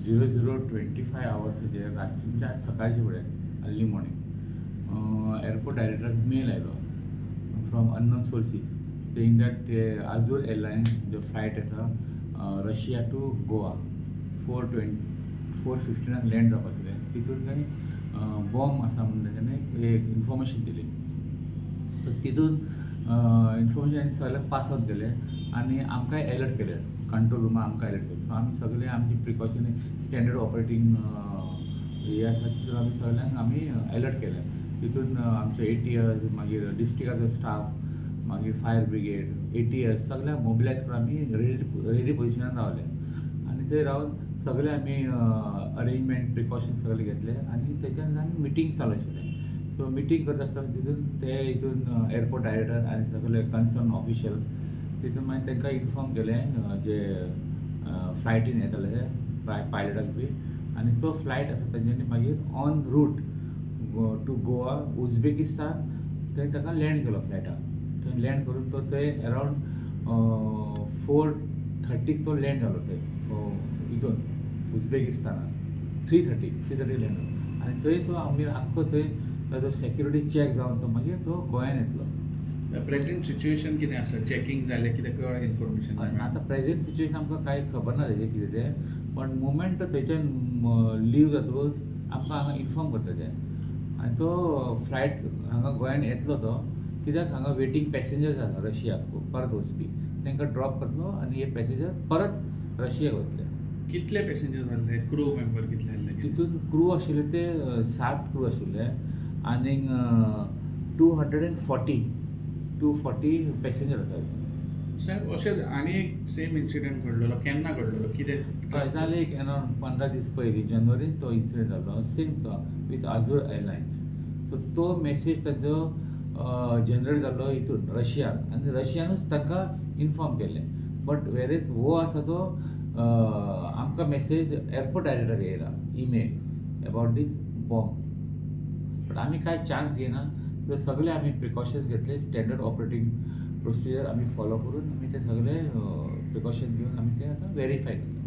00:25 आवर्साचेर रातचे, म्हणजे आज सकाळचे फुडें अर्ली मॉर्निंग, एअरपोर्ट डायरेक्टराक मेल आयलो from unknown sources saying that ते आझूर एअरलायन्स जो फ्लायट आसा रशिया टू गोवा 4:20, 4:15नाक लँड जावपाचें आसलें, तितून तांणी बॉम्ब आसा म्हणून तेंच्यांनी एक इन्फॉर्मेशन दिली. सो तितून इन्फॉर्मेशन सगळ्यांक पास आउट केलें आनी आमकांय एलर्ट केलें. कंट्रोल रुमा आमकां एलर्ट केलें. सो आमी सगळे आमची प्रिकॉशन, स्टँडर्ड ऑपरेटींग हे आसा, तितून आमी सगळ्यांक आमी एलर्ट केलें. तितून आमचे एटीएस, मागीर डिस्ट्रिक्टाचो स्टाफ, मागीर फायर ब्रिगेड, एटीएस सगळ्यांक मोबिलायज करून आमी रेडी रेडी पोजिशनान रावले आनी थंय रावन सगळे आमी अरेंजमेंट, प्रिकॉशन सगळे घेतले आनी तेच्या नंतर आमी मिटींग चालू आशिल्लें. सो मिटींग करता आसतना तितून ते हितून एअरपोर्ट डायरेक्टर आनी सगळे कन्सर्न ऑफिशियल, तितून मागीर तांकां इन्फॉर्म केलें जे फ्लायटीन येताले ते पायलटाक बी. आनी तो फ्लायट आसा तेंच्यांनी मागीर en route to Goa, Uzbekistan थंय ताका लँड केलो फ्लायटाक. थंय लँड करून तो थंय अरावंड 4:30क तो लँड जालो थंय हितून उझबेकिस्तानान. 3:30, 3:30 लँड जालो आनी थंय तो आमी आख्खो थंय ताजो सेक्युरिटी चॅक जावन तो मागीर तो गोंयान येतलो. प्रेझेंट सिच्युएशन कितें आसा? चॅकिंग जालें कितें, कळ्ळें इन्फॉर्मेशन? आतां प्रेझेंट सिच्युएशन आमकां कांय खबर ना तेजें कितें तें, पण मुमेंट तो थंयच्यान लीव जातकूच आमकां हांगा इन्फॉर्म करता ते आनी तो फ्लायट हांगा गोंयान येतलो. तो कित्याक हांगा वेटींग पॅसेंजर्स आसा रशियाक परत वचपी, तांकां ड्रॉप करतलो आनी हे पॅसेंजर परत रशियाक वतले. कितले पॅसेंजर्स आसले? क्रू मेंबर कितले आसले? तितून क्रू आशिल्ले ते 7 क्रू आशिल्ले आनीक 240, 240 पॅसेंजर आसा. साहेब, अशें आनी एक सेम इन्सिडंट घडलेलो, केन्ना घडलेलो, कितें? हय, जालें एक अरावंड 15 दीस पयलीं जानेवारीन तो इन्सिडंट जालो, सेम तो विथ आझूर एअरलायन्स. सो तो मॅसेज ताजो जनरेट जाल्लो हितून रशियान आनी रशियानूच तांकां इन्फॉर्म केल्लें. बट वेरेज हो आसा तो आमकां मॅसेज एअरपोर्ट डायरेक्टर येयला email about these bomb, but आमी कांय चान्स घेयना. सो सगळे आमी प्रिकॉशन्स घेतले, स्टँडर्ड ऑपरेटींग प्रोसिजर आमी फॉलो करून आमी ते सगळे प्रिकॉशन घेवन आमी ते आतां वेरीफाय करता.